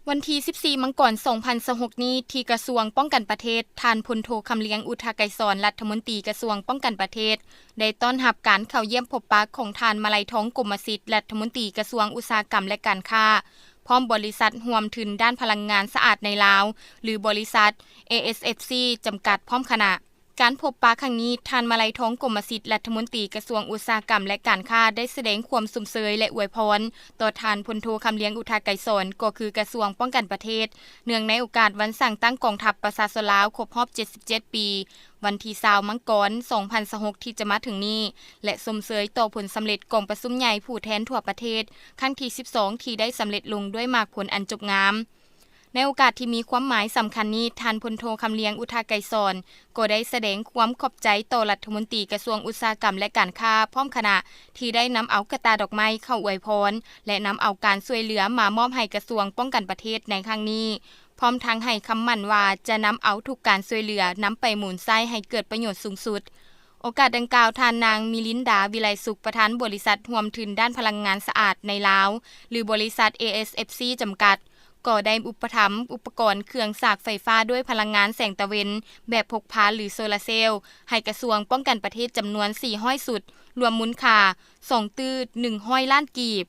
ວັນທີສິບສີ່ ມັງກອນ ສອງພັນຊາວຫົກນີ້ ທີ່ກະຊວງປ້ອງກັນປະເທດ, ທ່ານ ພົນໂທ ຄຳລຽງ ອຸທາໄກສອນ ລັດຖະມົນຕີກະຊວງປ້ອງກັນປະເທດ ໄດ້ຕ້ອນຮັບການເຂົ້າຢ້ຽມພົບປະຂອງທ່ານ ມະໄລທອງ ກົມມະສິດ ລັດຖະມົນຕີກະຊວງອຸດສາຫະກຳ ແລະ ການຄ້າ ພ້ອມບໍລິສັດຮ່ວມທຶນດ້ານພະລັງງານສະອາດໃນລາວ ຫຼື ບໍລິສັດ ເອເອສເອັຟຊີ ຈຳກັດ ພ້ອມຄະນະ. ການພົບປະຄັ້ງນີ້, ທ່ານ ມະໄລທອງ ກົມມະສິດ ລັດຖະມົນຕີກະຊວງອຸດສາຫະກຳ ແລະ ການຄ້າ ໄດ້ສະແດງຄວາມຊົມເຊີຍ ແລະ ອວຍພອນຕໍ່ທ່ານ ພົນໂທ ຄຳລຽງ ອຸທາໄກສອນ ກໍຄືກະຊວງປ້ອງກັນປະເທດ ເນື່ອງໃນໂອກາດວັນສ້າງຕັ້ງກອງທັບປະຊາຊົນລາວຄົບຮອບເຈັດສິບເຈັດປີ ວັນທີຊາວ ມັງກອນ ສອງພັນຊາວຫົກ ທີ່ຈະມາເຖິງນີ້ ແລະ ຊົມເຊີຍຕໍ່ຜົນສຳເລັດກອງປະຊຸມໃຫຍ່ຜູ້ແທນທົ່ວປະເທດ ຄັ້ງທີສິບສອງ ທີ່ໄດ້ສຳເລັດລົງດ້ວຍໝາກຜົນອັນຈົບງາມ. ໃນໂອກາດທີ່ມີຄວາມໝາຍສຳຄັນນີ້, ທ່ານ ພົນໂທ ຄຳລຽງ ອຸທາໄກສອນ ກໍໄດ້ສະແດງຄວາມຂອບໃຈຕໍ່ລັດຖະມົນຕີກະຊວງອຸດສາຫະກຳ ແລະ ການຄ້າ ພ້ອມຄະນະ ທີ່ໄດ້ນຳເອົາກະຕ່າດອກໄມ້ເຂົ້າອວຍພອນ ແລະ ນຳເອົາການຊ່ວຍເຫຼືອມາມອບໃຫ້ກະຊວງປ້ອງກັນປະເທດໃນຄັ້ງນີ້, ພ້ອມທັງໃຫ້ຄຳໝັ້ນວ່າຈະນຳເອົາທຸກການຊ່ວຍເຫຼືອນຳໄປໝູນໃຊ້ໃຫ້ເກີດປະໂຫຍດສູງສຸດ. ໂອກາດດັ່ງກ່າວ, ທ່ານນາງ ມິລິນດາ ວິໄລສຸກ ປະທານບໍລິສັດຮ່ວມທຶນດ້ານພະລັງງານສະອາດໃນລາວ ຫຼື ບໍລິສັດ ເອເອສເອັຟຊີ ຈຳກັດ ກໍໄດ້ອຸປະຖຳອຸປະກອນເຄື່ອງສາກໄຟຟ້າດ້ວຍພະລັງງານແສງຕາເວັນແບບພົກພາ ຫຼື ໂຊລາເຊວ ໃຫ້ກະຊວງປ້ອງກັນປະເທດຈຳນວນສີ່ຮ້ອຍຊຸດ, ລວມມູນຄ່າສອງຕື້ໜຶ່ງຮ້ອຍລ້ານກີບ.